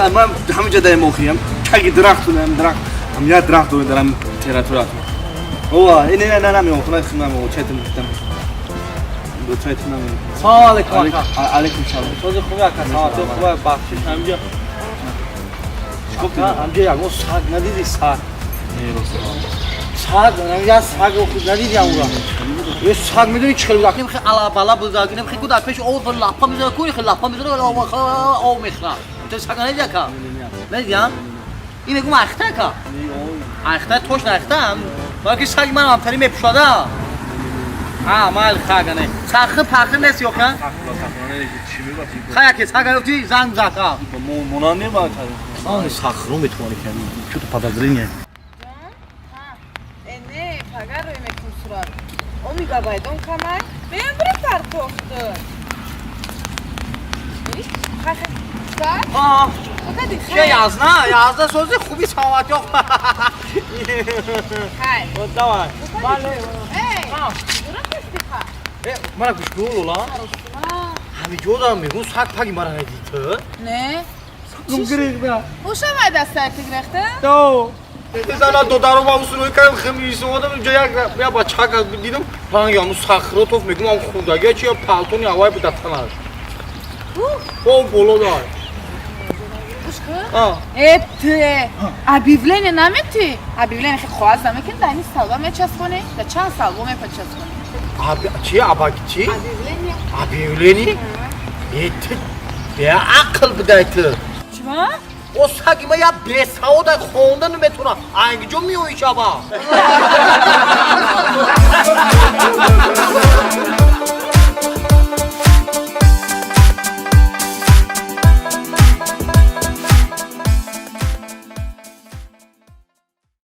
Ман ҳаминҷа даем охиям. Таги дарахт ам дарахт. Ам я дарахт дорем дар ам территория. Ова, не не не не, хона хона чайтам гуфтам. Ду чайтам нам. Салом алейкум, ака. Алейкум салом. Сози хуби, ака, саломатӣ хуба, бахшиш, ҳаминҷа. Чӣ гуфтӣ? Ҳаминҷа ягон саг надидӣ, саг? Не, рост. Саг, я саг худ надидӣ амура? Е, саг медонӣ чӣ хел буд? Хе алабала буда, хе ку дар пеш об лапа мезана, ку хе лапа мезана, об мехӯра. Ту саг надидӣ, ака? Надидӣ, а? Ин мегум айхта, ака? Айхта, точно айхта? Балки саги ман ҳамтари мепӯшада. А, майли, хагане. Сахи пахи нест ёха? Хаяке сага ёфти, занг зад, а. Монанд не ба. А, сахру метавони ками. Чё-то подозрение. Э, не, пага рӯй мекун сурат. О мегабайтон камай. Меям бире партохт. А, че язна, язна сози хуби саломатӣ. Хай. Давай. Эй, дура. Э, мара гӯш кун, Лола. Ҳамиҷо дорам мегӯм, саг паги мара надид ту? Не. Гум гирехта. Ушамай дастайти гирехта? То. Зана додаро ма усуруй кардам, хеми истодам, инҷо як я бачак дидам, ранги ҳамун сахротов мегӯм, ам хурдагия чи я палтони ҳавай буд дар танаш. О, боло дай. Гӯш кун. А. Э, ту объявление намети? Объявление хе хоаз намекун, дар ин столба мечаспонӣ? Да чанд столба мепачаспонӣ? Чи аба чи? Объявление. Объявление? Э, ту беақл будай ту. Чима? О, саги ма я бесавода, хонда наметавонам. Айгиҷо меои шаба?